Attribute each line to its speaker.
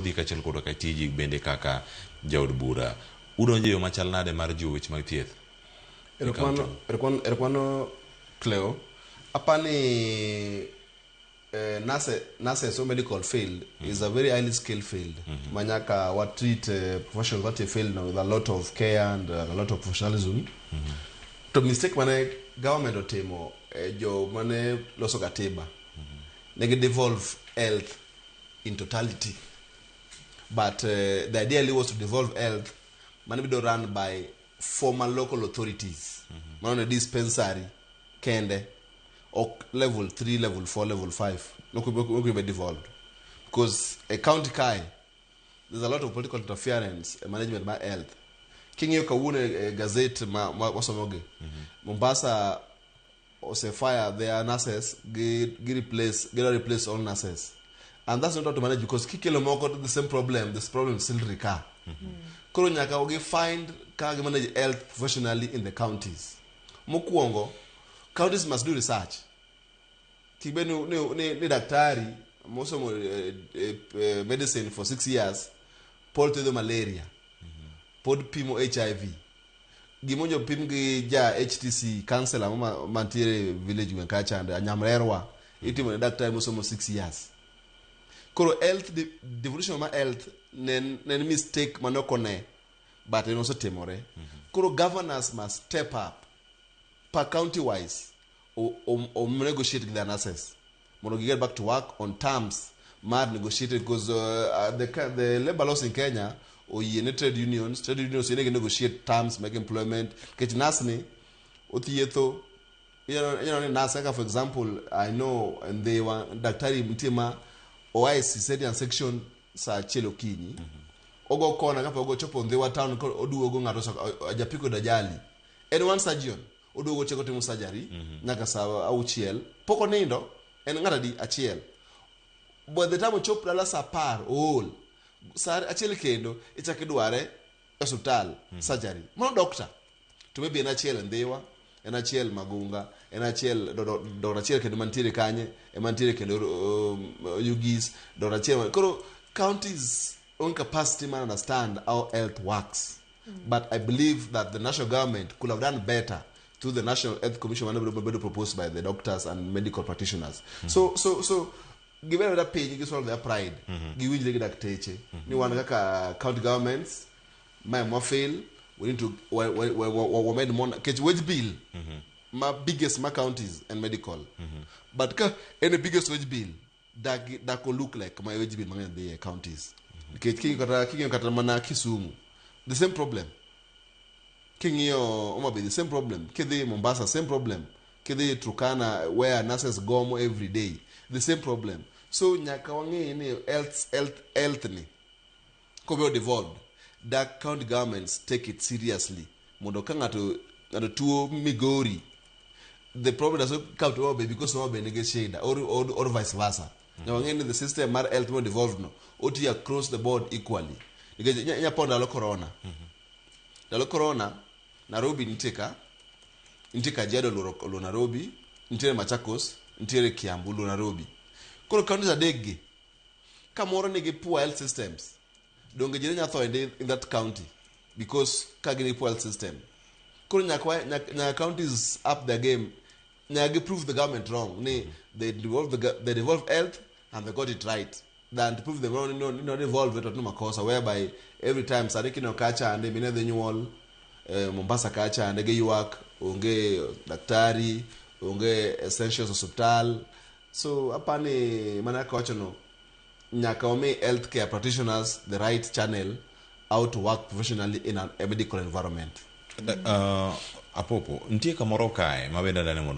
Speaker 1: Dhi kaachiel koda ka tiji bende kaka jaod bura. Udonjo e yo machal nade mar jiwo weche mag thieth?
Speaker 2: Erokamano, erokamano, erokamano Cleo. Apani nurses or medical field is a very highly skilled field. Ma nyaka wa treat professionals matiyo e field no with a lot of care and a lot of professionalism. To mistake mane government otimo jo mane loso katiba, ne gi devolve health in totality. But the idea was to devolve health mane bido run by former local authorities. Mano ne dispensary kende ok level 3, level 4, level 5 nok be devolved because a county kae there's a lot of political interference e management mar health. King'iyo kawuono e gazette ma wasomogi, Mombasa ose fire their nurses, gi replace, gi replace all nurses, and that's not how to manage, because kikelo moko, the same problem, this problem still recur. Koro nyaka gi find kaka gi manage health professionally in the counties. Mokwongo, counties must do research. Kik bed ni daktari mosomo medicine for 6 years pod thiedho malaria, pod pimo HIV, gimojo pim gi ja HTC counselor mantiere village gweng' kacha anyamrerwa itimo ne daktari mosomo 6 years. Koro health devolution ma health ne en mistake mane ok one, but en osetimore. Koro governors must step up per county wise o negotiate with their nurses mondo gi get back to work on terms mar negotiated, because the labor laws in Kenya oyie ne trade unions. Trade unions oyie gi negotiate terms mag employment, nikech nurse ni othietho. Inyalo ni nurse kaka, for example, I know Ndhiwa daktari nitie ma oa e cesarean section saa 1 okinyi, ogo kona kapok ochopo Ndhiwa town, oduogo ng'ato japiko dajali en one surgeon, oduogo chako timo surgery nyaka saa 6, pok onindo. En ng'ato adi? Achiel. By the time ochop dala saa 10, ool. Saa 1 kendo ichako idware e osiptal, surgery. Mano doctor to maybe en achiel e Ndhiwa, en achiel Magunga, en achiel doctor achiel kendo mantiere kanye ema ntiere kendo Ugis doctor achiel. Koro counties own capacity man understand how health works, but I believe that the national government could have done better through the National Health Commission mane bedo proposed by the doctors and medical practitioners. So gibedo abeda piny, gi swallow their pride, giwinjre gi dakteche ni wan kaka county governments mae mwa fail, we need to wamed more, nikech wage bill ma biggest ma counties and medical, but ka en e biggest wage bill, dak o look like ma wage bill mang'eny dhi e counties, nikech king'iyo kata mana Kisumu, the same problem. King'iyo Homa Bay, the same problem. Kidhi Mombasa, same problem. Kidhi Turkana, where nurses gomo every day, the same problem. So nyaka wang'e ni health ni kobedo devolved, dak county governments take it seriously mondo ka ng'ato tuo Migori, the problem does not come to Homa Bay because Homa Bay nigi shida, or vice versa. Nyaka wang'e ni the system mar health mo devolved no otiyo across the board equally, nikech inya po ndalo corona, ndalo corona Nairobi nitie ka, nitie Kajiado oluoro Nairobi, nitiere Machakos, nitiere Kiambu oluoro Nairobi. Koro counties adek gi kamoro nigi poor health systems, donge ji ne nya tho in that county because ka gin gi poor health system? Koro nyaka counties up their game, nyaka gi prove the government wrong ni they devolve health and they got it right, than to prove them wrong ni no devolve to timo makosa, whereby every time sani kineno kacha ande mine dhi nyuol Mombasa kacha ande giywak onge daktari, onge essentials osiptal. So apani mana kaka wachono, nyaka wami healthcare practitioners the right channel how to work professionally in a medical environment.
Speaker 1: Apopo nitie kamoro kae ma bende adani mondo